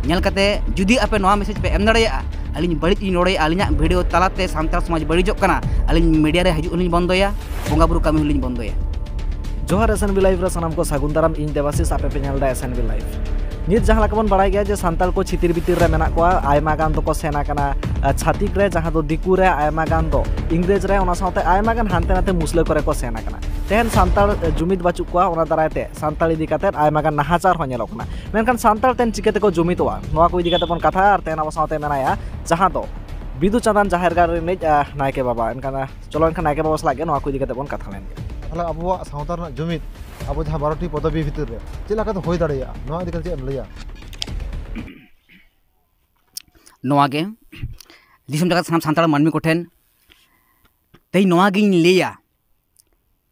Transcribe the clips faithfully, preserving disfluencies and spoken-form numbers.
ᱧᱮᱞ ᱠᱟᱛᱮ ᱡᱩᱫᱤ ᱟᱯᱮ ᱱᱚᱣᱟ ᱢᱮᱥᱮᱡᱽ ᱯᱮ ᱮᱢ ᱫᱟᱲᱮᱭᱟᱜᱼᱟ, ᱟᱹᱞᱤᱧ ᱵᱟᱹᱲᱤᱡ ᱞᱤᱧ ᱨᱚᱲᱮᱫᱼᱟ, ᱟᱹᱞᱤᱧᱟᱜ ᱵᱷᱤᱰᱤᱭᱳ ᱛᱟᱞᱟᱛᱮ ᱥᱟᱱᱛᱟᱲ ᱥᱚᱢᱟᱡᱽ ᱵᱟᱹᱲᱤᱡᱚᱜ ᱠᱟᱱᱟ, ᱟᱹᱞᱤᱧ ᱢᱤᱰᱤᱭᱟ ᱨᱮ ᱦᱤᱡᱩᱜ ᱦᱚᱸᱞᱤᱧ ᱵᱚᱱᱫᱚᱭᱟ, ᱵᱚᱸᱜᱟ ᱵᱩᱨᱩ ᱠᱟᱹᱢᱤ ᱦᱚᱸᱞᱤᱧ ᱵᱚᱱᱫᱚᱭᱟ᱾ ᱡᱚᱦᱟᱨ, ᱮᱥ ᱮᱱ ᱵᱤ ᱞᱟᱭᱤᱵᱷ ᱨᱮ ᱥᱟᱱᱟᱢ ᱠᱚ ᱥᱟᱹᱜᱩᱱ ᱫᱟᱨᱟᱢ᱾ ᱤᱧ ᱫᱮᱵᱟᱥᱤᱥ, ᱟᱯᱮ ᱯᱮ ᱧᱮᱞ ᱮᱫᱟ ᱮᱥ ᱮᱱ ᱵᱤ ᱞᱟᱭᱤᱵᱷ᱾ ᱱᱤᱛ ᱡᱟᱦᱟᱸ ᱞᱮᱠᱟ ᱵᱚᱱ ᱵᱟᱲᱟᱭ ᱜᱮᱭᱟ ᱡᱮ ᱥᱟᱱᱛᱟᱲ ᱠᱚ ᱪᱷᱤᱛᱤᱨ ᱵᱤᱛᱤᱨ ᱨᱮ ᱢᱮᱱᱟᱜ ᱠᱚᱣᱟ, ᱟᱭᱢᱟ ᱜᱟᱱ ᱫᱚᱠᱚ ᱥᱮᱱ ᱟᱠᱟᱱᱟ, ᱟᱨ ᱪᱷᱟᱹᱛᱤᱠ ᱨᱮ, ᱡᱟᱦᱟᱸ ᱫᱚ ᱫᱤᱠᱩ ᱨᱮ, ᱟᱭᱢᱟ ᱜᱟᱱ ᱫᱚ ᱤᱝᱨᱮᱡᱽ ᱨᱮ, ᱚᱱᱟ ᱥᱟᱶᱛᱮ ᱟᱭᱢᱟ ᱜᱟᱱ ᱦᱟᱱᱛᱮ ᱱᱟᱛᱮ ᱢᱩᱥᱞᱟᱹ ᱠᱚᱨᱮ ᱠᱚ ᱥᱮᱱ ᱟᱠᱟᱱᱟ᱾ ᱛᱮᱦᱮᱧ ᱥᱟᱱᱛᱟᱲ ᱡᱩᱢᱤᱫ ᱵᱟᱹᱪᱩᱜ ᱠᱚᱣᱟ, ᱚᱱᱟ ᱫᱟᱨᱟᱭ ᱛᱮ ᱥᱟᱱᱛᱟᱲ ᱤᱫᱤ ᱠᱟᱛᱮᱫ ᱟᱭᱢᱟ ᱜᱟᱱ ᱱᱟᱦᱟᱪᱟᱨ ᱦᱚᱸ ᱧᱮᱞᱚᱜ ᱠᱟᱱᱟ᱾ ᱢᱮᱱᱠᱷᱟᱱ ᱥᱟᱱᱛᱟᱲ ᱛᱮᱱ ᱪᱤᱠᱟᱹ ᱛᱮᱠᱚ ᱡᱩᱢᱤᱫᱚᱜᱼᱟ, ᱱᱚᱣᱟ ᱠᱚ ᱤᱫᱤ ᱠᱟᱛᱮᱫ ᱵᱚᱱ ᱠᱟᱛᱷᱟᱜᱼᱟ᱾ ᱟᱨ ᱛᱮᱦᱮᱧ ᱟᱵᱚ ᱥᱟᱶᱛᱮ ᱢᱮᱱᱟᱭᱟ ᱡᱟᱦᱟᱸ ᱫᱚ ᱵᱤᱫᱩ ᱪᱟᱸᱫᱟᱱ ᱡᱟᱦᱮᱨ ᱜᱟᱲ ᱨᱤᱱᱤᱡ, ᱟᱦ, ᱱᱟᱭᱠᱮ ᱵᱟᱵᱟ᱾ ᱮᱱᱠᱷᱟᱱ, ᱟᱦ, ᱪᱚᱞᱚ ᱮᱱᱠᱷᱟᱱ ᱱᱟᱭᱠᱮ ᱵᱟᱵᱟ ᱥᱟᱞᱟᱜ ᱜᱮ ᱱᱚᱣᱟ ᱠᱚ ᱤᱫᱤ ᱠᱟᱛᱮᱫ ᱵᱚᱱ ᱠᱟᱛᱷᱟ ᱞᱮᱱ ᱜᱮ᱾ ᱛᱟᱦᱚᱞᱮ ᱟᱵᱚᱣᱟᱜ ᱥᱟᱶᱛᱟ ᱨᱮᱱᱟᱜ ᱡᱩᱢᱤᱫ ᱟᱵᱚ ᱡᱟᱦᱟᱸ ᱵᱟᱨᱚᱴᱤ ᱯᱚᱫᱚᱵᱤ ᱵᱷᱤᱛᱤᱨ ᱨᱮ ᱪᱮᱫ ᱞᱮᱠᱟᱛᱮ ᱦᱩᱭ ᱫᱟᱲᱮᱭᱟᱜᱼᱟ, ᱱᱚᱣᱟ ᱤᱫᱤ ᱠᱟᱛᱮᱫ ᱪᱮᱫ ᱮᱢ ᱞᱟᱹᱭᱟ? ᱱᱚᱣᱟ ᱜᱮ ᱫᱤᱥᱚᱢ ᱡᱟᱠᱟᱛ ᱥᱟᱱᱟᱢ ᱥᱟᱱᱛᱟᱲ ᱢᱟᱹᱱᱢᱤ ᱠᱚᱴᱷᱮᱱ ᱛᱮᱦᱮᱧ ᱱᱚᱣᱟ ᱜᱤᱧ ᱞᱟᱹᱭᱟ,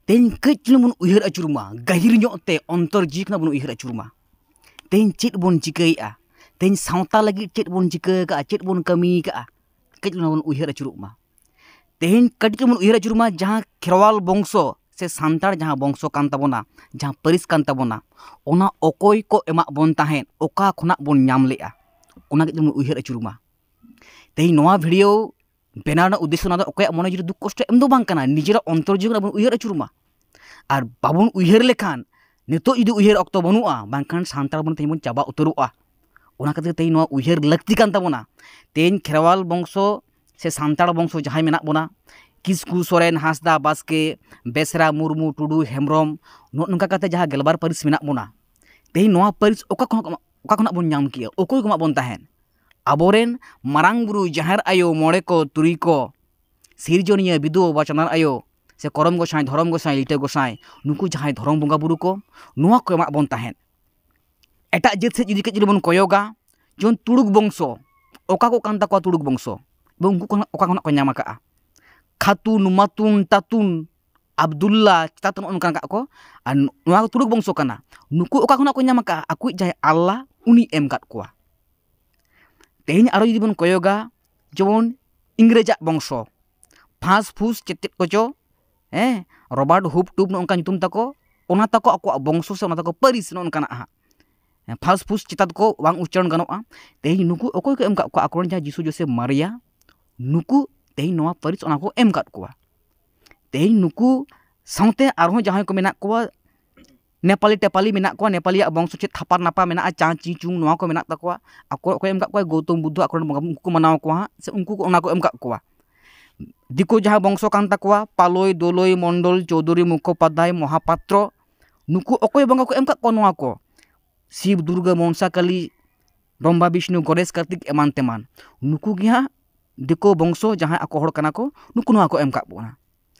ᱛᱮᱦᱮᱧ ᱠᱟᱹᱡ ᱪᱩᱞᱩᱝ ᱵᱚᱱ ᱩᱭᱦᱟᱹᱨ ᱟᱹᱪᱩᱨ ᱢᱟ, ᱜᱟᱹᱦᱤᱨ ᱧᱚᱜ ᱛᱮ ᱚᱱᱛᱚᱨ ᱡᱤᱣᱤ ᱠᱷᱚᱱᱟᱜ ᱵᱚᱱ ᱩᱭᱦᱟᱹᱨ ᱟᱹᱪᱩᱨ ᱢᱟ᱾ ᱛᱮᱦᱮᱧ ᱪᱮᱫ ᱵᱚᱱ ᱪᱤᱠᱟᱹᱭᱮᱫᱼᱟ? ᱛᱮᱦᱮᱧ ᱥᱟᱶᱛᱟ ᱞᱟᱹᱜᱤᱫ ᱪᱮᱫ ᱵᱚᱱ ᱪᱤᱠᱟᱹ ᱟᱠᱟᱫᱼᱟ, ᱪᱮᱫ ᱵᱚᱱ ᱠᱟᱹᱢᱤ ᱟᱠᱟᱫᱼᱟ? ᱠᱟᱹᱡ ᱪᱩᱞᱩᱝ ᱵᱚᱱ ᱩᱭᱦᱟᱹᱨ ᱟᱹᱪᱩᱨᱚᱜ ᱢᱟ᱾ ᱛᱮᱦᱮᱧ ᱠᱟᱹᱴᱤᱡ ᱪᱩᱞᱩᱝ ᱵᱚᱱ ᱩᱭᱦᱟᱹᱨ ᱟᱹᱪᱩᱨ ᱢᱟ, ᱡᱟᱦᱟᱸ ᱠᱷᱮᱨᱣᱟᱞ ᱵᱚᱝᱥᱚ ᱥᱮ ᱥᱟᱱᱛᱟᱲ ᱡᱟᱦᱟᱸ ᱵᱚᱝᱥᱚ ᱠᱟᱱ ᱛᱟᱵᱚᱱᱟ, ᱡᱟᱦᱟᱸ ᱯᱟᱹᱨᱤᱥ ᱠᱟᱱ ᱛᱟᱵᱚᱱᱟ, ᱚᱱᱟ ᱚᱠᱚᱭ ᱠᱚ ᱮᱢᱟᱜ ᱵᱚᱱ ᱛᱟᱦᱮᱸᱫ, ᱚᱠᱟ ᱠᱷᱚᱱᱟᱜ ᱵᱚᱱ ᱧᱟᱢ ᱞᱮᱫᱼᱟ, ᱚᱱᱟ ᱠᱟᱹᱡ ᱪᱩᱞᱩᱝ ᱵᱚᱱ ᱩᱭᱦᱟᱹᱨ ᱟᱹᱪᱩᱨ ᱢᱟ᱾ ᱛᱮᱦᱮᱧ ᱱᱚᱣᱟ ᱵᱷᱤᱰᱤᱭᱳ ᱵᱮᱱᱟᱣ ᱨᱮᱱᱟᱜ ᱩᱫᱽᱫᱮᱥᱥᱚ ᱚᱱᱟ ᱫᱚ ᱚᱠᱚᱭᱟᱜ ᱢᱚᱱᱮ ᱡᱤᱣᱤ ᱨᱮ ᱫᱩᱠ ᱠᱚᱥᱴᱚ ᱮᱢ ᱫᱚ ᱵᱟᱝ ᱠᱟᱱᱟ, ᱱᱤᱡᱮᱨᱟᱜ ᱚᱱᱛᱚᱨ ᱡᱤᱣᱤ ᱨᱮ ᱵᱚᱱ ᱩᱭᱦᱟᱹᱨ ᱟᱹᱪᱩᱨ ᱢᱟ᱾ ᱟᱨ ᱵᱟᱵᱚᱱ ᱩᱭᱦᱟᱹᱨ ᱞᱮᱠᱷᱟᱱ ᱱᱤᱛᱚᱜ ᱡᱩᱫᱤ ᱩᱭᱦᱟᱹᱨ ᱚᱠᱛᱚ ᱵᱟᱹᱱᱩᱜᱼᱟ, ᱵᱟᱝᱠᱷᱟᱱ ᱥᱟᱱᱛᱟᱲ ᱵᱚᱱ ᱛᱮᱦᱮᱧ ᱵᱚᱱ ᱪᱟᱵᱟ ᱩᱛᱟᱹᱨᱚᱜᱼᱟ᱾ ᱚᱱᱟ ᱠᱷᱟᱹᱛᱤᱨ ᱛᱮᱦᱮᱧ ᱱᱚᱣᱟ ᱩᱭᱦᱟᱹᱨ ᱞᱟᱹᱠᱛᱤ ᱠᱟᱱ ᱛᱟᱵᱚᱱᱟ᱾ ᱛᱮᱦᱮᱧ ᱠᱷᱮᱨᱣᱟᱞ ᱵᱚᱝᱥᱚ ᱥᱮ ᱥᱟᱱᱛᱟᱲ ᱵᱚᱝᱥᱚ ᱡᱟᱦᱟᱸᱭ ᱢᱮᱱᱟᱜ ᱵᱚᱱᱟ, ᱠᱤᱥᱠᱩ, ᱥᱚᱨᱮᱱ, ᱦᱟᱸᱥᱫᱟ, ᱵᱟᱥᱠᱮ, ᱵᱮᱥᱨᱟ, ᱢᱩᱨᱢᱩ, ᱴᱩᱰᱩ, ᱦᱮᱢᱵᱨᱚᱢ, ᱱᱚᱜᱼᱚ ᱱᱚᱝᱠᱟ ᱠᱟᱛᱮ ᱡᱟᱦᱟᱸ ᱜᱮᱞᱵᱟᱨ ᱯᱟᱹᱨᱤᱥ ᱢᱮᱱᱟᱜ ᱵᱚᱱᱟ, ᱛᱮᱦᱮᱧ ᱱᱚᱣᱟ ᱯᱟᱹᱨᱤᱥ ᱚᱠᱟ ᱠᱷᱚᱱ, ᱚᱠᱟ ᱠᱷᱚᱱᱟᱜ ᱵᱚᱱ ᱧᱟᱢ ᱠᱮᱜᱼᱟ? ᱚᱠᱚᱭ ᱠᱚ ᱮᱢᱟᱜ ᱵᱚᱱ ᱛᱟᱦᱮᱸᱫ? ᱟᱵᱚᱨᱮᱱ ᱢᱟᱨᱟᱝ ᱵᱩᱨᱩ, ᱡᱟᱦᱮᱨ ᱟᱭᱳ, ᱢᱚᱬᱮ ᱠᱚ, ᱛᱩᱨᱩᱭ ᱠᱚ, ᱥᱤᱨᱡᱚᱱᱤᱭᱟᱹ ᱵᱤᱫᱩ ᱵᱟᱵᱟ ᱪᱟᱸᱫᱟᱱ ᱟᱭᱳ, ᱥᱮ ᱠᱚᱨᱚᱢ ᱜᱚᱸᱥᱟᱭ, ᱫᱷᱚᱨᱚᱢ ᱜᱚᱸᱥᱟᱭ, ᱞᱤᱴᱟᱹ ᱜᱚᱸᱥᱟᱭ, ᱱᱩᱠᱩ ᱡᱟᱦᱟᱸᱭ ᱫᱷᱚᱨᱚᱢ ᱵᱚᱸᱜᱟ ᱵᱩᱨᱩ ᱠᱚ, ᱱᱚᱣᱟ ᱠᱚ ᱮᱢᱟᱜ ᱵᱚᱱ ᱛᱟᱦᱮᱸᱫ᱾ ᱮᱴᱟᱜ ᱡᱟᱹᱛ ᱥᱮᱫ ᱡᱩᱫᱤ ᱠᱟᱹᱡ ᱡᱩᱫᱤ ᱵᱚᱱ ᱠᱚᱭᱚᱜᱟ, ᱡᱮᱢᱚᱱ ᱛᱩᱲᱩᱠ ᱵᱚᱝᱥᱚ, ᱚᱠᱟ ᱠᱚ ᱠᱟᱱ ᱛᱟᱠᱚᱣᱟ ᱛᱩᱲᱩᱠ ᱵᱚᱝᱥᱚ? ᱮᱵᱚᱝ ᱩᱱᱠᱩ ᱠᱚ ᱚᱠᱟ ᱠᱷᱚᱱᱟᱜ ᱠᱚ ᱧᱟᱢ ᱟᱠᱟᱜᱼᱟ? ᱠᱷᱟᱛᱩᱱ, ᱢᱟᱛᱩᱱ, ᱛᱟᱛᱩᱱ, ᱟᱵᱫᱩᱞᱞᱟ, ᱪᱮᱛᱟᱛᱩᱱ, ᱱᱚᱜᱼᱚ ᱱᱚᱝᱠᱟ ᱟᱠᱟᱫ ᱠᱚ᱾ ᱟᱨ ᱱᱚᱣᱟ ᱛᱩᱲᱩᱠ ᱵᱚᱝᱥᱚ ᱠᱟᱱᱟ᱾ ᱱᱩᱠᱩ ᱚᱠᱟ ᱠᱷᱚᱱᱟᱜ ᱠᱚ ᱧᱟᱢ ᱟᱠᱟᱫᱼᱟ? ᱟᱠᱚᱭᱤᱡ ᱡᱟᱦᱟᱸᱭ ᱟᱞᱞᱟ, ᱩᱱᱤ ᱮᱢ ᱟᱠᱟᱫ ᱠᱚᱣᱟ᱾ ᱛᱮᱦᱮᱧ ᱟᱨᱚ ᱡᱩᱫᱤ ᱵᱚᱱ ᱠᱚᱭᱚᱜᱟ, ᱡᱮᱢᱚᱱ ᱤᱝᱨᱮᱡᱟᱜ ᱵᱚᱝᱥᱚ, ᱯᱷᱟᱸᱥ ᱯᱷᱩᱥ ᱪᱮᱫ ᱪᱮᱫ ᱠᱚᱪᱚ, ᱦᱮᱸ, ᱨᱚᱵᱟᱨᱴ ᱦᱩᱯ ᱴᱩᱯ, ᱱᱚᱜᱼᱚ ᱱᱚᱝᱠᱟ ᱧᱩᱛᱩᱢ ᱛᱟᱠᱚ, ᱚᱱᱟ ᱛᱟᱠᱚ ᱟᱠᱚᱣᱟᱜ ᱵᱚᱝᱥᱚ ᱥᱮ ᱚᱱᱟ ᱛᱟᱠᱚ ᱯᱟᱹᱨᱤᱥ, ᱱᱚᱜᱼᱚ ᱱᱚᱝᱠᱟᱱᱟᱜ ᱦᱟᱸᱜ᱾ ᱯᱷᱟᱥ ᱯᱷᱩᱥ ᱪᱮᱛᱟᱱ ᱠᱚ ᱵᱟᱝ ᱩᱪᱪᱟᱨᱚᱱ ᱜᱟᱱᱚᱜᱼᱟ᱾ ᱛᱮᱦᱮᱧ ᱱᱩᱠᱩ ᱚᱠᱚᱭ ᱠᱚ ᱮᱢ ᱟᱠᱟᱫ ᱠᱚᱣᱟ? ᱟᱠᱚᱨᱮᱱ ᱡᱟᱦᱟᱸ ᱡᱤᱥᱩ ᱡᱳᱥᱮᱯ ᱢᱟᱨᱤᱭᱟ, ᱱᱩᱠᱩ ᱛᱮᱦᱮᱧ ᱱᱚᱣᱟ ᱯᱟᱹᱨᱤᱥ ᱚᱱᱟ ᱠᱚ ᱮᱢ ᱟᱠᱟᱫ ᱠᱚᱣᱟ᱾ ᱛᱮᱦᱮᱧ ᱱᱩᱠᱩ ᱥᱟᱶᱛᱮ ᱟᱨᱦᱚᱸ ᱡᱟᱦᱟᱸᱭ ᱠᱚ ᱢᱮᱱᱟᱜ ᱠᱚᱣᱟ, ᱱᱮᱯᱟᱞᱤ ᱴᱮᱯᱟᱞᱤ ᱢᱮᱱᱟᱜ ᱠᱚᱣᱟ, ᱱᱮᱯᱟᱞᱤᱭᱟᱜ ᱵᱚᱝᱥᱚ ᱪᱮᱫ ᱛᱷᱟᱯᱟᱨ ᱱᱟᱯᱟ ᱢᱮᱱᱟᱜᱼᱟ, ᱪᱟ ᱪᱤ ᱪᱩᱝ, ᱱᱚᱣᱟ ᱠᱚ ᱢᱮᱱᱟᱜ ᱛᱟᱠᱚᱣᱟ᱾ ᱟᱠᱚ ᱚᱠᱚᱭ ᱮᱢ ᱟᱠᱟᱫ ᱠᱚᱣᱟ? ᱜᱳᱛᱚᱢ ᱵᱩᱫᱽᱫᱷᱚ ᱟᱠᱚᱨᱮᱱ ᱵᱚᱸᱜᱟ ᱩᱱᱠᱩ ᱠᱚ ᱢᱟᱱᱟᱣ ᱠᱚᱣᱟ ᱦᱟᱸᱜ, ᱥᱮ ᱩᱱᱠᱩ ᱠᱚ ᱚᱱᱟ ᱠᱚ ᱮᱢ ᱟᱠᱟᱫ ᱠᱚᱣᱟ᱾ ᱫᱤᱠᱩ ᱡᱟᱦᱟᱸ ᱵᱚᱝᱥᱚ ᱠᱟᱱ ᱛᱟᱠᱚᱣᱟ, ᱯᱟᱞᱚᱭ, ᱫᱳᱞᱚᱭ, ᱢᱚᱱᱰᱚᱞ, ᱪᱳᱣᱫᱷᱩᱨᱤ, ᱢᱩᱠᱷᱳᱯᱟᱫᱽᱫᱷᱟᱭ, ᱢᱚᱦᱟᱯᱟᱛᱨᱚ, ᱱᱩᱠᱩ ᱚᱠᱚᱭ ᱵᱚᱸᱜᱟ ᱠᱚ ᱮᱢ ᱟᱠᱟᱫ ᱠᱚᱣᱟ ᱱᱚᱣᱟ ᱠᱚ? ᱥᱤᱵ, ᱫᱩᱨᱜᱟᱹ, ᱢᱚᱱᱥᱟ, ᱠᱟᱞᱤ, ᱵᱨᱚᱦᱢᱟ, ᱵᱤᱥᱱᱩ, ᱜᱚᱱᱮᱥ, ᱠᱟᱨᱛᱤᱠ ᱮᱢᱟᱱ ᱛᱮᱢᱟᱱ᱾ ᱱᱩᱠᱩ ᱜᱮ ᱦᱟᱸᱜ ᱫᱤᱠᱩ ᱵᱚᱝᱥᱚ ᱡᱟᱦᱟᱸᱭ ᱟᱠᱚ ᱦᱚᱲ ᱠᱟᱱᱟ ᱠᱚ, ᱱᱩᱠᱩ ᱱᱚᱣᱟ ᱠᱚ ᱮᱢ ᱟᱠᱟᱫ ᱵᱚᱱᱟ᱾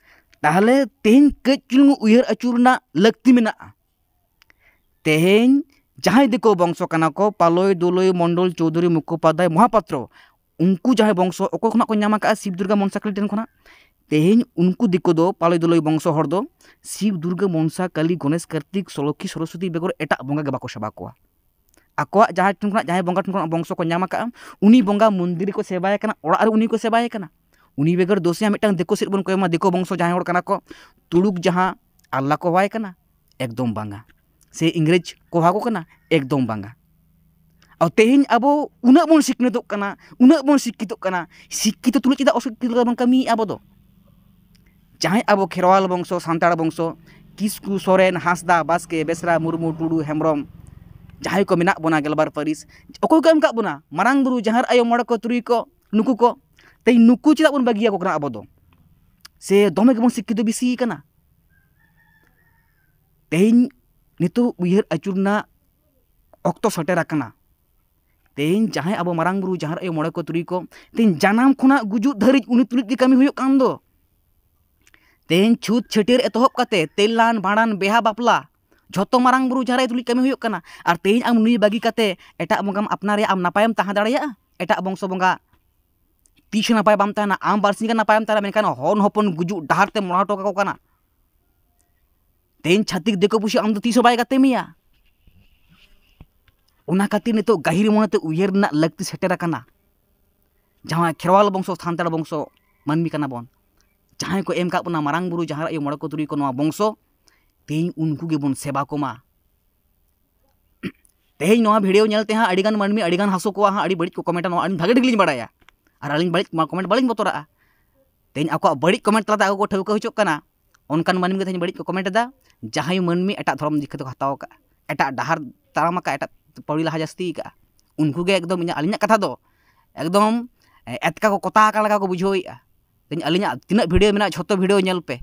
ᱛᱟᱦᱚᱞᱮ ᱛᱮᱦᱮᱧ ᱠᱟᱹᱡ ᱪᱩᱞᱩᱝ ᱩᱭᱦᱟᱹᱨ ᱟᱹᱪᱩᱨ ᱨᱮᱱᱟᱜ ᱞᱟᱹᱠᱛᱤ ᱢᱮᱱᱟᱜᱼᱟ᱾ ᱛᱮᱦᱮᱧ ᱡᱟᱦᱟᱸᱭ ᱫᱤᱠᱩ ᱵᱚᱝᱥᱚ ᱠᱟᱱᱟ ᱠᱚ, ᱯᱟᱞᱚᱭ, ᱫᱳᱞᱚᱭ, ᱢᱚᱱᱰᱚᱞ, ᱪᱳᱣᱫᱷᱩᱨᱤ, ᱢᱩᱠᱷᱳᱯᱟᱫᱽᱫᱷᱟᱭ, ᱢᱚᱦᱟᱯᱟᱛᱨᱚ, ᱩᱱᱠᱩ ᱡᱟᱦᱟᱸᱭ ᱵᱚᱝᱥᱚ ᱚᱠᱚᱭ ᱠᱷᱚᱱᱟᱜ ᱠᱚ ᱧᱟᱢ ᱟᱠᱟᱫᱼᱟ? ᱥᱤᱵ, ᱫᱩᱨᱜᱟ, ᱢᱚᱱᱥᱟ, ᱠᱟᱞᱤ ᱴᱷᱮᱱ ᱠᱷᱚᱱᱟᱜ᱾ ᱛᱮᱦᱮᱧ ᱩᱱᱠᱩ ᱫᱤᱠᱩ ᱫᱚ, ᱯᱟᱞᱚᱭ, ᱫᱳᱞᱚᱭ ᱵᱚᱝᱥᱚ ᱦᱚᱲ ᱫᱚ ᱥᱤᱵ, ᱫᱩᱨᱜᱟ, ᱢᱚᱱᱥᱟ, ᱠᱟᱞᱤ, ᱜᱚᱱᱮᱥ, ᱠᱟᱨᱛᱤᱠ, ᱥᱚᱞᱚᱠᱠᱷᱤ, ᱥᱚᱨᱚᱥᱚᱛᱤ ᱵᱮᱜᱚᱨ ᱮᱴᱟᱜ ᱵᱚᱸᱜᱟ ᱜᱮ ᱵᱟᱠᱚ ᱥᱮᱵᱟ ᱠᱚᱣᱟ᱾ ᱟᱠᱚᱣᱟᱜ ᱡᱟᱦᱟᱸ ᱴᱷᱮᱱ ᱠᱷᱚᱱᱟᱜ, ᱡᱟᱦᱟᱸᱭ ᱵᱚᱸᱜᱟ ᱴᱷᱮᱱ ᱠᱷᱚᱱᱟᱜ ᱵᱚᱝᱥᱚ ᱠᱚ ᱧᱟᱢ ᱟᱠᱟᱫᱼᱟ, ᱩᱱᱤ ᱵᱚᱸᱜᱟ ᱢᱚᱱᱫᱤᱨ ᱨᱮᱠᱚ ᱥᱮᱵᱟᱭᱮ ᱠᱟᱱᱟ, ᱚᱲᱟᱜ ᱨᱮ ᱩᱱᱤ ᱠᱚ ᱥᱮᱵᱟᱭᱮ ᱠᱟᱱᱟ᱾ ᱩᱱᱤ ᱵᱮᱜᱚᱨ ᱫᱳᱥᱮᱭᱟ ᱢᱤᱫᱴᱟᱝ ᱫᱤᱠᱩ ᱥᱮᱫ ᱵᱚᱱ ᱠᱚᱭᱚᱜ ᱢᱟ, ᱫᱤᱠᱩ ᱵᱚᱝᱥᱚ ᱡᱟᱦᱟᱸᱭ ᱦᱚᱲ ᱠᱟᱱᱟ ᱠᱚ, ᱛᱩᱲᱩᱠ ᱡᱟᱦᱟᱸ ᱟᱞᱞᱟ ᱠᱚ ᱦᱚᱦᱚᱣᱟᱭ ᱠᱟᱱᱟ, ᱮᱠᱫᱚᱢ ᱵᱟᱝᱟ᱾ ᱥᱮ ᱤᱝᱨᱮᱡᱽ ᱠᱚ ᱦᱚᱦᱚ ᱟᱠᱚ ᱠᱟᱱᱟ, ᱮᱠᱫᱚᱢ ᱵᱟᱝᱟ᱾ ᱟᱨ ᱛᱮᱦᱮᱧ ᱟᱵᱚ ᱩᱱᱟᱹᱜ ᱵᱚᱱ ᱥᱤᱠᱷᱱᱟᱹᱛᱚᱜ ᱠᱟᱱᱟ, ᱩᱱᱟᱹᱜ ᱵᱚᱱ ᱥᱤᱠᱠᱷᱤᱛᱚᱜ ᱠᱟᱱᱟ, ᱥᱤᱠᱠᱷᱤᱛᱚ ᱛᱩᱞᱩᱡ ᱪᱮᱫᱟᱜ ᱚᱥᱤᱠᱠᱷᱤᱛᱚ ᱵᱚᱱ ᱠᱟᱹᱢᱤᱭᱮᱫᱼᱟ ᱟᱵᱚ ᱫᱚ? ᱡᱟᱦᱟᱸᱭ ᱟᱵᱚ ᱠᱷᱮᱨᱣᱟᱞ ᱵᱚᱝᱥᱚ, ᱥᱟᱱᱛᱟᱲ ᱵᱚᱝᱥᱚ, ᱠᱤᱥᱠᱩ, ᱥᱚᱨᱮᱱ, ᱦᱟᱸᱥᱫᱟ, ᱵᱟᱥᱠᱮ, ᱵᱮᱥᱨᱟ, ᱢᱩᱨᱢᱩ, ᱴᱩᱰᱩ, ᱦᱮᱢᱵᱨᱚᱢ, ᱡᱟᱦᱟᱸᱭ ᱠᱚ ᱢᱮᱱᱟᱜ ᱵᱚᱱᱟ ᱜᱮᱞᱵᱟᱨ ᱯᱟᱹᱨᱤᱥ, ᱚᱠᱚᱭ ᱠᱚ ᱮᱢ ᱟᱠᱟᱫ ᱵᱚᱱᱟ? ᱢᱟᱨᱟᱝ ᱵᱩᱨᱩ, ᱡᱟᱦᱮᱨ ᱟᱭᱳ, ᱢᱚᱬᱮ ᱠᱚ, ᱛᱩᱨᱩᱭ ᱠᱚ, ᱱᱩᱠᱩ ᱠᱚ᱾ ᱛᱮᱦᱮᱧ ᱱᱩᱠᱩ ᱪᱮᱫᱟᱜ ᱵᱚᱱ ᱵᱟᱹᱜᱤᱭᱟᱠᱚ ᱠᱟᱱᱟ ᱟᱵᱚ ᱫᱚ? ᱥᱮ ᱫᱚᱢᱮ ᱜᱮᱵᱚᱱ ᱥᱤᱠᱠᱷᱤᱛᱚ ᱵᱮᱥᱤ ᱟᱠᱟᱱᱟ? ᱛᱮᱦᱮᱧ ᱱᱤᱛᱚᱜ ᱩᱭᱦᱟᱹᱨ ᱟᱹᱪᱩᱨ ᱨᱮᱱᱟᱜ ᱚᱠᱛᱚ ᱥᱮᱴᱮᱨ ᱟᱠᱟᱱᱟ᱾ ᱛᱮᱦᱮᱧ ᱡᱟᱦᱟᱸᱭ ᱟᱵᱚ ᱢᱟᱨᱟᱝ ᱵᱩᱨᱩ, ᱡᱟᱦᱮᱨ ᱟᱭᱳ, ᱢᱚᱬᱮ ᱠᱚ, ᱛᱩᱨᱩᱭ ᱠᱚ, ᱛᱮᱦᱮᱧ ᱡᱟᱱᱟᱢ ᱠᱷᱚᱱᱟᱜ ᱜᱩᱡᱩᱜ ᱫᱷᱟᱹᱨᱤᱡ ᱩᱱᱤ ᱛᱩᱞᱩᱡ ᱜᱮ ᱠᱟᱹᱢᱤ ᱦᱩᱭᱩᱜ ᱠᱟᱱ ᱫᱚ᱾ ᱛᱮᱦᱮᱧ ᱪᱷᱩᱛ ᱪᱷᱟᱹᱴᱭᱟᱹᱨ ᱮᱛᱚᱦᱚᱵ ᱠᱟᱛᱮ ᱛᱮᱞ ᱫᱟᱱ, ᱵᱷᱟᱸᱰᱟᱱ, ᱵᱮᱦᱟ, ᱵᱟᱯᱞᱟ, ᱡᱷᱚᱛᱚ ᱢᱟᱨᱟᱝ ᱵᱩᱨᱩ, ᱡᱟᱦᱮᱨ ᱟᱭᱳ ᱛᱩᱞᱩᱡ ᱠᱟᱹᱢᱤ ᱦᱩᱭᱩᱜ ᱠᱟᱱᱟ᱾ ᱟᱨ ᱛᱮᱦᱮᱧ ᱟᱢ ᱱᱩᱭ ᱵᱟᱹᱜᱤ ᱠᱟᱛᱮ ᱮᱴᱟᱜ ᱵᱚᱸᱜᱟᱢ ᱟᱯᱱᱟᱨᱮᱭᱟ, ᱟᱢ ᱱᱟᱯᱟᱭᱮᱢ ᱛᱟᱦᱮᱸ ᱫᱟᱲᱮᱭᱟᱜᱼᱟ? ᱮᱴᱟᱜ ᱵᱚᱝᱥᱚ ᱵᱚᱸᱜᱟ ᱛᱤᱥ ᱦᱚᱸ ᱱᱟᱯᱟᱭ ᱵᱟᱢ ᱛᱟᱦᱮᱱᱟ᱾ ᱟᱢ ᱵᱟᱨᱥᱤᱧ ᱜᱟᱱ ᱱᱟᱯᱟᱭᱮᱢ ᱛᱟᱦᱮᱱᱟ, ᱢᱮᱱᱠᱷᱟᱱ ᱦᱚᱱ ᱦᱚᱯᱚᱱ ᱜᱩᱡᱩᱜ ᱰᱟᱦᱟᱨ ᱛᱮᱢ ᱢᱚᱦᱰᱟ ᱦᱚᱴᱚ ᱠᱟᱠᱚ ᱠᱟᱱᱟ᱾ ᱛᱮᱦᱮᱧ ᱪᱷᱟᱹᱛᱤᱠ ᱫᱤᱠᱩ ᱯᱩᱥᱤ ᱟᱢ ᱫᱚ ᱛᱤᱥ ᱦᱚᱸ ᱵᱟᱭ ᱜᱟᱛᱮ ᱢᱮᱭᱟ᱾ ᱚᱱᱟ ᱠᱷᱟᱹᱛᱤᱨ ᱱᱤᱛᱚᱜ ᱜᱟᱹᱦᱤᱨ ᱢᱚᱱᱮᱛᱮ ᱩᱭᱦᱟᱹᱨ ᱨᱮᱱᱟᱜ ᱞᱟᱹᱠᱛᱤ ᱥᱮᱴᱮᱨ ᱟᱠᱟᱱᱟ᱾ ᱡᱟᱦᱟᱸ ᱠᱷᱮᱨᱣᱟᱞ ᱵᱚᱝᱥᱚ, ᱥᱟᱱᱛᱟᱲ ᱵᱚᱝᱥᱚ ᱢᱟᱹᱱᱢᱤ ᱠᱟᱱᱟ ᱵᱚᱱ, ᱡᱟᱦᱟᱸᱭ ᱠᱚ ᱮᱢ ᱟᱠᱟᱫ ᱵᱚᱱᱟ ᱢᱟᱨᱟᱝ ᱵᱩᱨᱩ, ᱡᱟᱦᱮᱨ ᱟᱭᱳ, ᱢᱚᱬᱮ ᱠᱚ, ᱛᱩᱨᱩᱭ ᱠᱚ, ᱱᱚᱣᱟ ᱵᱚᱝᱥᱚ, ᱛᱮᱦᱮᱧ ᱩᱱᱠᱩ ᱜᱮᱵᱚᱱ ᱥᱮᱵᱟ ᱠᱚᱢᱟ᱾ ᱛᱮᱦᱮᱧ ᱱᱚᱣᱟ ᱵᱷᱤᱰᱤᱭᱳ ᱧᱮᱞ ᱛᱮ ᱦᱟᱸᱜ ᱟᱹᱰᱤᱜᱟᱱ ᱢᱟᱹᱱᱢᱤ ᱟᱹᱰᱤᱜᱟᱱ ᱦᱟᱹᱥᱩ ᱠᱚᱣᱟ ᱦᱟᱸᱜ, ᱟᱹᱰᱤ ᱵᱟᱹᱲᱤᱡ ᱠᱚ ᱠᱚᱢᱮᱱᱴᱟ, ᱱᱚᱣᱟ ᱟᱹᱞᱤᱧ ᱵᱷᱟᱜᱮ ᱴᱷᱤᱠ ᱞᱤᱧ ᱵᱟᱲᱟᱭᱟ᱾ ᱟᱨ ᱟᱹᱞᱤᱧ ᱵᱟᱹᱲᱤᱡ ᱠᱚᱢᱮᱱᱴ ᱵᱟᱹᱞᱤᱧ ᱵᱚᱛᱚᱨᱟᱜᱼᱟ᱾ ᱛᱮᱦᱮᱧ ᱟᱠᱚᱣᱟᱜ ᱵᱟᱹᱲᱤᱡ ᱠᱚᱢᱮᱱᱴ ᱛᱟᱞᱟᱛᱮ ᱟᱠᱚ ᱠᱚ ᱴᱷᱟᱹᱣᱠᱟᱹ ᱦᱚᱪᱚᱜ ᱠᱟᱱᱟ, ᱚᱱᱠᱟᱱ ᱢᱟᱹᱱᱢᱤ ᱜᱮ ᱛᱮᱦᱮᱧ ᱵᱟᱹᱲᱤᱡ ᱠᱚ ᱠᱚᱢᱮᱱᱴ ᱮᱫᱟ, ᱡᱟᱦᱟᱸᱭ ᱢᱟᱹᱱᱢᱤ ᱮᱴᱟᱜ ᱫᱷᱚᱨᱚᱢ ᱫᱤᱠᱠᱷᱟ ᱛᱮᱠᱚ ᱦᱟᱛᱟᱣ ᱟᱠᱟᱫᱼᱟ, ᱮᱴᱟᱜ ᱰᱟᱦᱟᱨ ᱛᱟᱲᱟᱢ ᱟᱠᱟᱫᱼᱟ, ᱮᱴᱟᱜ ᱯᱟᱹᱣᱲᱤ ᱞᱟᱦᱟ ᱡᱟᱹᱥᱛᱤ ᱟᱠᱟᱫᱼᱟ, ᱩᱱᱠᱩ ᱜᱮ ᱮᱠᱫᱚᱢ ᱤᱧᱟᱹᱜ, ᱟᱹᱞᱤᱧᱟᱜ ᱠᱟᱛᱷᱟ ᱫᱚ ᱮᱠᱫᱚᱢ, ᱮ, ᱮᱛᱠᱟ ᱠᱚ ᱠᱚᱛᱟ ᱟᱠᱟᱱ ᱞᱮᱠᱟ ᱠᱚ ᱵᱩᱡᱷᱟᱹᱣᱮᱫᱼᱟ᱾ ᱛᱮᱦᱮᱧ ᱟᱹᱞᱤᱧᱟᱜ ᱛᱤᱱᱟᱹᱜ ᱵᱷᱤᱰᱤᱭᱳ ᱢᱮᱱᱟᱜᱼᱟ, ᱡᱷᱚᱛᱚ ᱵᱷᱤᱰᱤᱭᱳ ᱧᱮᱞ ᱯᱮ᱾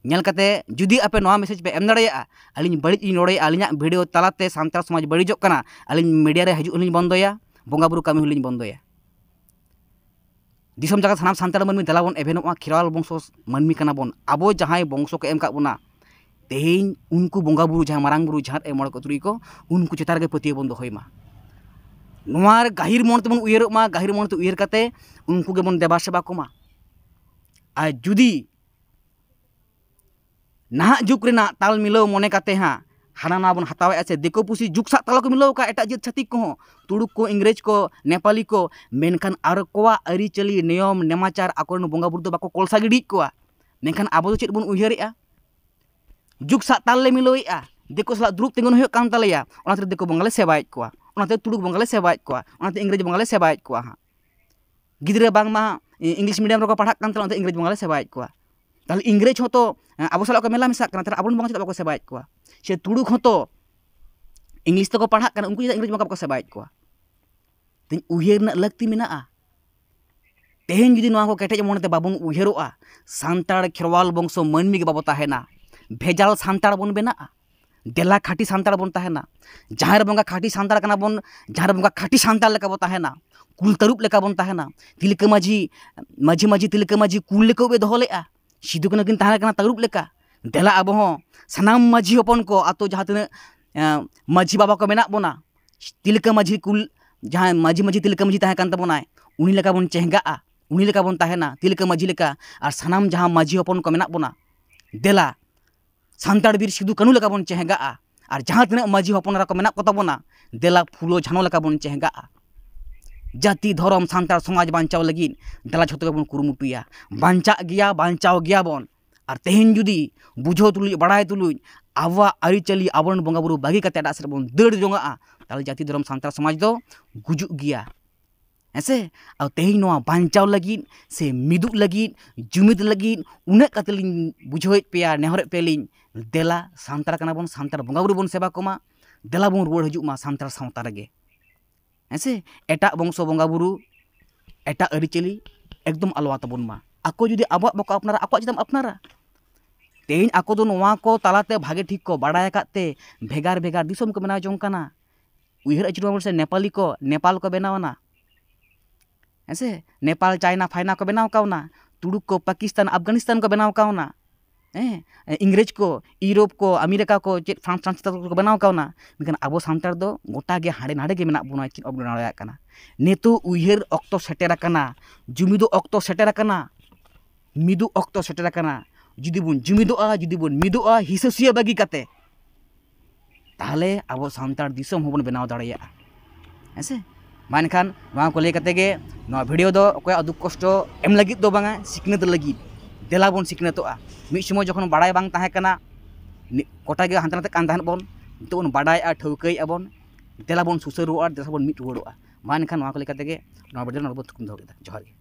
ᱧᱮᱞ ᱠᱟᱛᱮ ᱡᱩᱫᱤ ᱟᱯᱮ ᱱᱚᱣᱟ ᱢᱮᱥᱮᱡᱽ ᱯᱮ ᱮᱢ ᱫᱟᱲᱮᱭᱟᱜᱼᱟ, ᱟᱹᱞᱤᱧ ᱵᱟᱹᱲᱤᱡ ᱞᱤᱧ ᱨᱚᱲᱮᱫᱼᱟ, ᱟᱹᱞᱤᱧᱟᱜ ᱵᱷᱤᱰᱤᱭᱳ ᱛᱟᱞᱟᱛᱮ ᱥᱟᱱᱛᱟᱲ ᱥᱚᱢᱟᱡᱽ ᱵᱟᱹᱲᱤᱡᱚᱜ ᱠᱟᱱᱟ, ᱟᱹᱞᱤᱧ ᱢᱤᱰᱤᱭᱟ ᱨᱮ ᱦᱤᱡᱩᱜ ᱦᱚᱸᱞᱤᱧ ᱵᱚᱱᱫᱚᱭᱟ, ᱵᱚᱸᱜᱟ ᱵᱩᱨᱩ ᱠᱟᱹᱢᱤ ᱦᱚᱸᱞᱤᱧ ᱵᱚᱱᱫᱚᱭᱟ᱾ ᱫᱤᱥᱚᱢ ᱡᱟᱠᱟᱛ ᱥᱟᱱᱟᱢ ᱥᱟᱱᱛᱟᱲ ᱢᱟᱹᱱᱢᱤ ᱫᱮᱞᱟ ᱵᱚᱱ ᱮᱵᱷᱮᱱᱚᱜᱼᱟ, ᱠᱷᱮᱨᱣᱟᱞ ᱵᱚᱝᱥᱚ ᱢᱟᱹᱱᱢᱤ ᱠᱟᱱᱟ ᱵᱚᱱ᱾ ᱟᱵᱚ ᱡᱟᱦᱟᱸᱭ ᱵᱚᱝᱥᱚ ᱠᱚ ᱮᱢ ᱠᱟᱜ ᱵᱚᱱᱟ, ᱛᱮᱦᱮᱧ ᱩᱱᱠᱩ ᱵᱚᱸᱜᱟ ᱵᱩᱨᱩ, ᱡᱟᱦᱟᱸᱭ ᱢᱟᱨᱟᱝ ᱵᱩᱨᱩ, ᱡᱟᱦᱮᱨ ᱟᱭᱳ, ᱢᱚᱬᱮ ᱠᱚ ᱛᱩᱨᱩᱭ ᱠᱚ, ᱩᱱᱠᱩ ᱪᱮᱛᱟᱱ ᱨᱮᱜᱮ ᱯᱟᱹᱛᱭᱟᱹᱣ ᱵᱚᱱ ᱫᱚᱦᱚᱭ ᱢᱟ᱾ ᱱᱚᱣᱟ ᱨᱮ ᱜᱟᱹᱦᱤᱨ ᱢᱚᱱ ᱛᱮᱵᱚᱱ ᱩᱭᱦᱟᱹᱨᱚᱜ ᱢᱟ, ᱜᱟᱹᱦᱤᱨ ᱢᱚᱱ ᱛᱮ ᱩᱭᱦᱟᱹᱨ ᱠᱟᱛᱮ ᱩᱱᱠᱩ ᱜᱮᱵᱚᱱ ᱫᱮᱵᱟ ᱥᱮᱵᱟ ᱠᱚᱢᱟ᱾ ᱟᱨ ᱡᱩᱫᱤ ᱱᱟᱦᱟᱜ ᱡᱩᱜᱽ ᱨᱮᱱᱟᱜ ᱛᱟᱞ ᱢᱤᱞᱟᱹᱣ ᱢᱚᱱᱮ ᱠᱟᱛᱮ ᱦᱟᱸᱜ ᱦᱟᱱᱟ ᱱᱟᱣᱟ ᱵᱚᱱ ᱦᱟᱛᱟᱣᱮᱫᱼᱟ, ᱥᱮ ᱫᱤᱠᱩ ᱯᱩᱥᱤ ᱡᱩᱜᱽ ᱥᱟᱶ ᱛᱟᱞᱟ ᱠᱚ ᱢᱤᱞᱟᱹᱣ ᱟᱠᱟᱫ ᱮᱴᱟᱜ ᱡᱟᱹᱛ ᱪᱷᱟᱹᱛᱤᱠ ᱠᱚᱦᱚᱸ, ᱛᱩᱲᱩᱠ ᱠᱚ, ᱤᱝᱨᱮᱡᱽ ᱠᱚ, ᱱᱮᱯᱟᱞᱤ ᱠᱚ, ᱢᱮᱱᱠᱷᱟᱱ ᱟᱠᱚᱣᱟᱜ ᱟᱹᱨᱤᱪᱟᱹᱞᱤ, ᱱᱤᱭᱚᱢ, ᱱᱮᱢᱟᱪᱟᱨ, ᱟᱠᱚᱨᱮᱱ ᱵᱚᱸᱜᱟ ᱵᱩᱨᱩ ᱫᱚ ᱵᱟᱠᱚ ᱠᱚᱞᱥᱟ ᱜᱤᱰᱤᱭᱮᱫ ᱠᱚᱣᱟ᱾ ᱢᱮᱱᱠᱷᱟᱱ ᱟᱵᱚ ᱫᱚ ᱪᱮᱫ ᱵᱚᱱ ᱩᱭᱦᱟᱹᱨᱮᱫᱼᱟ? ᱡᱩᱜᱽ ᱥᱟᱶ ᱛᱟᱞ ᱞᱮ ᱢᱤᱞᱟᱹᱣᱮᱫᱼᱟ, ᱫᱤᱠᱩ ᱥᱟᱞᱟᱜ ᱫᱩᱲᱩᱵ ᱛᱤᱸᱜᱩᱱ ᱦᱩᱭᱩᱜ ᱠᱟᱱ ᱛᱟᱞᱮᱭᱟ, ᱚᱱᱟᱛᱮ ᱫᱤᱠᱩ ᱵᱚᱸᱜᱟ ᱞᱮ ᱥᱮᱵᱟᱭᱮᱫ ᱠᱚᱣᱟ, ᱚᱱᱟᱛᱮ ᱛᱩᱲᱩᱠ ᱵᱚᱸᱜᱟ ᱞᱮ ᱥᱮᱵᱟᱭᱮᱫ ᱠᱚᱣᱟ, ᱚᱱᱟᱛᱮ ᱤᱝᱨᱮᱡᱽ ᱵᱚᱸᱜᱟ ᱞᱮ ᱥᱮᱵᱟᱭᱮᱫ ᱠᱚᱣᱟ ᱦᱟᱸᱜ᱾ ᱜᱤᱫᱽᱨᱟᱹ ᱵᱟᱝᱢᱟ ᱤᱝᱞᱤᱥ ᱢᱤᱰᱤᱭᱟᱢ ᱨᱮᱠᱚ ᱯᱟᱲᱦᱟᱜ ᱠᱟᱱ ᱛᱟᱦᱮᱱᱟ, ᱚᱱᱟᱛᱮ ᱤᱝᱨᱮᱡᱽ ᱵᱚᱸᱜᱟ ᱞᱮ ᱥᱮᱵᱟᱭᱮᱫ ᱠᱚᱣᱟ᱾ ᱛᱟᱦᱚᱞᱮ ᱤᱝᱨᱮᱡᱽ ᱦᱚᱸᱛᱚ, ᱮᱸ, ᱟᱵᱚ ᱥᱟᱞᱟᱜ ᱠᱚ ᱢᱮᱞᱟ ᱢᱮᱥᱟᱜ ᱠᱟᱱᱟ, ᱛᱟᱦᱚᱞᱮ ᱟᱵᱚᱨᱮᱱ ᱵᱚᱸᱜᱟ ᱪᱮᱫᱟᱜ ᱵᱟᱠᱚ ᱥᱮᱵᱟᱭᱮᱫ ᱠᱚᱣᱟ? ᱥᱮ ᱛᱩᱲᱩᱠ ᱦᱚᱸᱛᱚ ᱤᱝᱞᱤᱥ ᱛᱮᱠᱚ ᱯᱟᱲᱦᱟᱜ ᱠᱟᱱᱟ, ᱩᱱᱠᱩ ᱪᱮᱫᱟᱜ ᱤᱝᱨᱮᱡᱽ ᱵᱚᱸᱜᱟ ᱵᱟᱠᱚ ᱥᱮᱵᱟᱭᱮᱫ ᱠᱚᱣᱟ? ᱛᱮᱦᱮᱧ ᱩᱭᱦᱟᱹᱨ ᱨᱮᱱᱟᱜ ᱞᱟᱹᱠᱛᱤ ᱢᱮᱱᱟᱜᱼᱟ᱾ ᱛᱮᱦᱮᱧ ᱡᱩᱫᱤ ᱱᱚᱣᱟ ᱠᱚ ᱠᱮᱴᱮᱡ ᱢᱚᱱᱮᱛᱮ ᱵᱟᱵᱚᱱ ᱩᱭᱦᱟᱹᱨᱚᱜᱼᱟ, ᱥᱟᱱᱛᱟᱲ ᱠᱷᱮᱨᱣᱟᱞ ᱵᱚᱝᱥᱚ ᱢᱟᱹᱱᱢᱤ ᱜᱮ ᱵᱟᱵᱚ ᱛᱟᱦᱮᱱᱟ, ᱵᱷᱮᱡᱟᱞ ᱥᱟᱱᱛᱟᱲ ᱵᱚᱱ ᱵᱮᱱᱟᱜᱼᱟ᱾ ᱫᱮᱞᱟ ᱠᱷᱟᱹᱴᱤ ᱥᱟᱱᱛᱟᱲ ᱵᱚᱱ ᱛᱟᱦᱮᱱᱟ᱾ ᱡᱟᱦᱮᱨ ᱵᱚᱸᱜᱟ ᱠᱷᱟᱹᱴᱤ ᱥᱟᱱᱛᱟᱲ ᱠᱟᱱᱟ ᱵᱚᱱ, ᱡᱟᱦᱮᱨ ᱵᱚᱸᱜᱟ ᱠᱷᱟᱹᱴᱤ ᱥᱟᱱᱛᱟᱲ ᱞᱮᱠᱟ ᱵᱚᱱ ᱛᱟᱦᱮᱱᱟ᱾ ᱠᱩᱞ ᱛᱟᱹᱨᱩᱵ ᱞᱮᱠᱟ ᱵᱚᱱ ᱛᱟᱦᱮᱱᱟ᱾ ᱛᱤᱞᱠᱟᱹ ᱢᱟᱹᱡᱷᱤ, ᱢᱟᱹᱡᱷᱤ ᱢᱟᱹᱡᱷᱤ ᱛᱤᱞᱠᱟᱹ ᱢᱟᱹᱡᱷᱤ ᱠᱩᱞ ᱞᱮᱠᱟ ᱩᱵ ᱮ ᱫᱚᱦᱚ ᱞᱮᱫᱼᱟ᱾ ᱥᱤᱫᱩ ᱠᱟᱹᱱᱦᱩ ᱠᱤᱱ ᱛᱟᱦᱮᱸ ᱠᱟᱱᱟ ᱛᱟᱹᱨᱩᱵ ᱞᱮᱠᱟ᱾ ᱫᱮᱞᱟ ᱟᱵᱚ ᱦᱚᱸ ᱥᱟᱱᱟᱢ ᱢᱟᱹᱡᱷᱤ ᱦᱚᱯᱚᱱ ᱠᱚ, ᱟᱛᱳ ᱡᱟᱦᱟᱸ ᱛᱤᱱᱟᱹᱜ, ᱮᱸ, ᱢᱟᱹᱡᱷᱤ ᱵᱟᱵᱟ ᱠᱚ ᱢᱮᱱᱟᱜ ᱵᱚᱱᱟ, ᱛᱤᱞᱠᱟᱹ ᱢᱟᱹᱡᱷᱤ ᱠᱩᱞ, ᱡᱟᱦᱟᱸᱭ ᱢᱟᱹᱡᱷᱤ ᱢᱟᱹᱡᱷᱤ ᱛᱤᱞᱠᱟᱹ ᱢᱟᱹᱡᱷᱤ ᱛᱟᱦᱮᱸ ᱠᱟᱱ ᱛᱟᱵᱚᱱᱟᱭ, ᱩᱱᱤ ᱞᱮᱠᱟ ᱵᱚᱱ ᱪᱮᱸᱜᱟᱜᱼᱟ, ᱩᱱᱤ ᱞᱮᱠᱟ ᱵᱚᱱ ᱛᱟᱦᱮᱱᱟ ᱛᱤᱞᱠᱟᱹ ᱢᱟᱹᱡᱷᱤ ᱞᱮᱠᱟ᱾ ᱟᱨ ᱥᱟᱱᱟᱢ ᱡᱟᱦᱟᱸ ᱢᱟᱹᱡᱷᱤ ᱦᱚᱯᱚᱱ ᱠᱚ ᱢᱮᱱᱟᱜ ᱵᱚᱱᱟ, ᱫᱮᱞᱟ ᱥᱟᱱᱛᱟᱲ ᱵᱤᱨ ᱥᱤᱫᱩ ᱠᱟᱹᱱᱩ ᱞᱮᱠᱟ ᱵᱚᱱ ᱪᱮᱦᱜᱟᱜᱼᱟ᱾ ᱟᱨ ᱡᱟᱦᱟᱸ ᱛᱤᱱᱟᱹᱜ ᱢᱟᱹᱡᱷᱤ ᱦᱚᱯᱚᱱ ᱮᱨᱟ ᱠᱚ ᱢᱮᱱᱟᱜ ᱠᱚ ᱛᱟᱵᱚᱱᱟ, ᱫᱮᱞᱟ ᱯᱷᱩᱞᱳ ᱡᱷᱟᱱᱚ ᱞᱮᱠᱟ ᱵᱚᱱ ᱪᱮᱦᱜᱟᱜᱼᱟ᱾ ᱡᱟᱹᱛᱤ, ᱫᱷᱚᱨᱚᱢ, ᱥᱟᱱᱛᱟᱲ ᱥᱚᱢᱟᱡᱽ ᱵᱟᱧᱪᱟᱣ ᱞᱟᱹᱜᱤᱫ ᱫᱮᱞᱟ ᱡᱷᱚᱛᱚ ᱜᱮᱵᱚᱱ ᱠᱩᱨᱩᱢᱩᱴᱩᱭᱟ᱾ ᱵᱟᱧᱪᱟᱜ ᱜᱮᱭᱟ, ᱵᱟᱧᱪᱟᱣ ᱜᱮᱭᱟ ᱵᱚᱱ᱾ ᱟᱨ ᱛᱮᱦᱮᱧ ᱡᱩᱫᱤ ᱵᱩᱡᱷᱟᱹᱣ ᱛᱩᱞᱩᱡ, ᱵᱟᱲᱟᱭ ᱛᱩᱞᱩᱡ ᱟᱵᱚᱣᱟᱜ ᱟᱹᱨᱤᱪᱟᱹᱞᱤ, ᱟᱵᱚᱨᱮᱱ ᱵᱚᱸᱜᱟ ᱵᱩᱨᱩ ᱵᱟᱹᱜᱤ ᱠᱟᱛᱮ ᱮᱴᱟᱜ ᱥᱮᱫ ᱵᱚᱱ ᱫᱟᱹᱲ ᱡᱚᱝᱟᱜᱼᱟ, ᱛᱟᱦᱚᱞᱮ ᱡᱟᱹᱛᱤ ᱫᱷᱚᱨᱚᱢ ᱥᱟᱱᱛᱟᱲ ᱥᱚᱢᱟᱡᱽ ᱫᱚ ᱜᱩᱡᱩᱜ ᱜᱮᱭᱟ᱾ ᱦᱮᱸ ᱥᱮ? ᱟᱨ ᱛᱮᱦᱮᱧ ᱱᱚᱣᱟ ᱵᱟᱧᱪᱟᱣ ᱞᱟᱹᱜᱤᱫ ᱥᱮ ᱢᱤᱫᱚᱜ ᱞᱟᱹᱜᱤᱫ, ᱡᱩᱢᱤᱫ ᱞᱟᱹᱜᱤᱫ ᱩᱱᱟᱹᱜ ᱠᱟᱛᱮ ᱞᱤᱧ ᱵᱩᱡᱷᱟᱹᱣᱮᱫ ᱯᱮᱭᱟ, ᱱᱮᱦᱚᱨᱮᱫ ᱯᱮᱭᱟᱞᱤᱧ, ᱫᱮᱞᱟ ᱥᱟᱱᱛᱟᱲ ᱠᱟᱱᱟ ᱵᱚᱱ, ᱥᱟᱱᱛᱟᱲ ᱵᱚᱸᱜᱟ ᱵᱩᱨᱩ ᱵᱚᱱ ᱥᱮᱵᱟ ᱠᱚᱢᱟ, ᱫᱮᱞᱟ ᱵᱚᱱ ᱨᱩᱣᱟᱹᱲ ᱦᱤᱡᱩᱜ ᱢᱟ ᱥᱟᱱᱛᱟᱲ ᱥᱟᱶᱛᱟ ᱨᱮᱜᱮ᱾ ᱦᱮᱸ ᱥᱮ? ᱮᱴᱟᱜ ᱵᱚᱝᱥᱚ ᱵᱚᱸᱜᱟ ᱵᱩᱨᱩ, ᱮᱴᱟᱜ ᱟᱹᱨᱤᱪᱟᱹᱞᱤ ᱮᱠᱫᱚᱢ ᱟᱞᱚ ᱟᱛᱟᱵᱚᱱ ᱢᱟ᱾ ᱟᱠᱚ ᱡᱩᱫᱤ ᱟᱵᱚᱣᱟᱜ ᱵᱟᱠᱚ ᱟᱯᱱᱟᱨᱟ, ᱟᱠᱚᱣᱟᱜ ᱪᱮᱫᱟᱜ ᱮᱢ ᱟᱯᱱᱟᱨᱟ? ᱛᱮᱦᱮᱧ ᱟᱠᱚ ᱫᱚ ᱱᱚᱣᱟ ᱠᱚ ᱛᱟᱞᱟᱛᱮ ᱵᱷᱟᱜᱮ ᱴᱷᱤᱠ ᱠᱚ ᱵᱟᱲᱟᱭ ᱟᱠᱟᱫ ᱛᱮ ᱵᱷᱮᱜᱟᱨ ᱵᱷᱮᱜᱟᱨ ᱫᱤᱥᱚᱢ ᱠᱚ ᱵᱮᱱᱟᱣ ᱡᱚᱝ ᱠᱟᱱᱟ᱾ ᱩᱭᱦᱟᱹᱨ ᱟᱹᱪᱩᱨ ᱢᱟᱵᱚᱱ ᱥᱮ, ᱱᱮᱯᱟᱞᱤ ᱠᱚ ᱱᱮᱯᱟᱞ ᱠᱚ ᱵᱮᱱᱟᱣ ᱮᱱᱟ, ᱦᱮᱸ ᱥᱮ? ᱱᱮᱯᱟᱞ, ᱪᱟᱭᱱᱟ, ᱯᱷᱟᱭᱱᱟ ᱠᱚ ᱵᱮᱱᱟᱣ ᱠᱟᱣᱱᱟ, ᱛᱩᱲᱩᱠ ᱠᱚ ᱯᱟᱠᱤᱥᱛᱟᱱ, ᱟᱯᱷᱜᱟᱱᱤᱥᱛᱟᱱ ᱠᱚ ᱵᱮᱱᱟᱣ ᱠᱟᱣᱱᱟ, ᱦᱮᱸ, ᱤᱝᱨᱮᱡᱽ ᱠᱚ, ᱤᱭᱩᱨᱳᱯ ᱠᱚ, ᱟᱢᱮᱨᱤᱠᱟ ᱠᱚ, ᱪᱮᱫ ᱯᱷᱨᱟᱱᱥ, ᱯᱷᱨᱟᱱᱥ ᱠᱚ ᱵᱮᱱᱟᱣ ᱠᱟᱣᱱᱟ᱾ ᱢᱮᱱᱠᱷᱟᱱ ᱟᱵᱚ ᱥᱟᱱᱛᱟᱲ ᱫᱚ ᱜᱚᱴᱟ ᱜᱮ ᱦᱟᱸᱰᱮ ᱱᱟᱰᱮ ᱜᱮ ᱢᱮᱱᱟᱜ ᱵᱚᱱᱟ, ᱪᱮᱫ ᱵᱟᱵᱚᱱ ᱵᱮᱱᱟᱣ ᱫᱟᱲᱮᱭᱟᱜ ᱠᱟᱱᱟ᱾ ᱱᱤᱛᱚᱜ ᱩᱭᱦᱟᱹᱨ ᱚᱠᱛᱚ ᱥᱮᱴᱮᱨ ᱟᱠᱟᱱᱟ, ᱡᱩᱢᱤᱫᱚᱜ ᱚᱠᱛᱚ ᱥᱮᱴᱮᱨ ᱟᱠᱟᱱᱟ, ᱢᱤᱫᱚᱜ ᱚᱠᱛᱚ ᱥᱮᱴᱮᱨ ᱟᱠᱟᱱᱟ᱾ ᱡᱩᱫᱤ ᱵᱚᱱ ᱡᱩᱢᱤᱫᱚᱜᱼᱟ, ᱡᱩᱫᱤ ᱵᱚᱱ ᱢᱤᱫᱚᱜᱼᱟ ᱦᱤᱥᱟᱹ ᱥᱩᱭᱟᱹ ᱵᱟᱹᱜᱤ ᱠᱟᱛᱮ, ᱛᱟᱦᱚᱞᱮ ᱟᱵᱚ ᱥᱟᱱᱛᱟᱲ ᱫᱤᱥᱚᱢ ᱦᱚᱸᱵᱚᱱ ᱵᱮᱱᱟᱣ ᱫᱟᱲᱮᱭᱟᱜᱼᱟ᱾ ᱦᱮᱸ ᱥᱮ? ᱢᱟ ᱮᱱᱠᱷᱟᱱ ᱱᱚᱣᱟ ᱠᱚ ᱞᱟᱹᱭ ᱠᱟᱛᱮ ᱜᱮ ᱱᱚᱣᱟ ᱵᱷᱤᱰᱤᱭᱳ ᱫᱚ ᱚᱠᱚᱭᱟᱜ ᱫᱩᱠ ᱠᱚᱥᱴᱚ ᱮᱢ ᱞᱟᱹᱜᱤᱫ ᱫᱚ ᱵᱟᱝᱟ, ᱥᱤᱠᱷᱱᱟᱹᱛ ᱞᱟᱹᱜᱤᱫ᱾ ᱫᱮᱞᱟ ᱵᱚᱱ ᱥᱤᱠᱷᱱᱟᱹᱛᱚᱜᱼᱟ᱾ ᱢᱤᱫ ᱥᱚᱢᱚᱭ ᱡᱚᱠᱷᱚᱱ ᱵᱟᱲᱟᱭ ᱵᱟᱝ ᱛᱟᱦᱮᱸ ᱠᱟᱱᱟ, ᱱᱤ-, ᱜᱚᱴᱟ ᱜᱮ ᱦᱟᱱᱛᱮ ᱱᱟᱛᱮ ᱠᱟᱱ ᱛᱟᱦᱮᱸᱫ ᱵᱚᱱ, ᱱᱤᱛᱚᱜ ᱵᱚᱱ ᱵᱟᱰᱟᱭᱮᱜᱼᱟ, ᱴᱷᱟᱹᱣᱠᱟᱹᱭᱮᱜᱼᱟ ᱵᱚᱱ᱾ ᱫᱮᱞᱟ ᱵᱚᱱ ᱥᱩᱥᱟᱹᱨᱚᱜᱼᱟ, ᱫᱮᱞᱟ ᱵᱚᱱ ᱢᱤᱫ ᱨᱩᱣᱟᱹᱲᱚᱜᱼᱟ᱾ ᱢᱟ ᱮᱱᱠᱷᱟᱱ ᱱᱚᱣᱟ ᱠᱚ ᱞᱟᱹᱭ ᱠᱟᱛᱮ ᱜᱮ ᱱᱚᱣᱟ ᱵᱷᱤᱰᱤᱭᱳ ᱱᱚᱰᱮ ᱵᱚᱱ ᱛᱷᱩᱠᱩᱢ ᱫᱚᱦᱚ ᱠᱮᱫᱟ᱾ ᱡᱚᱦᱟᱨ ᱜᱮ᱾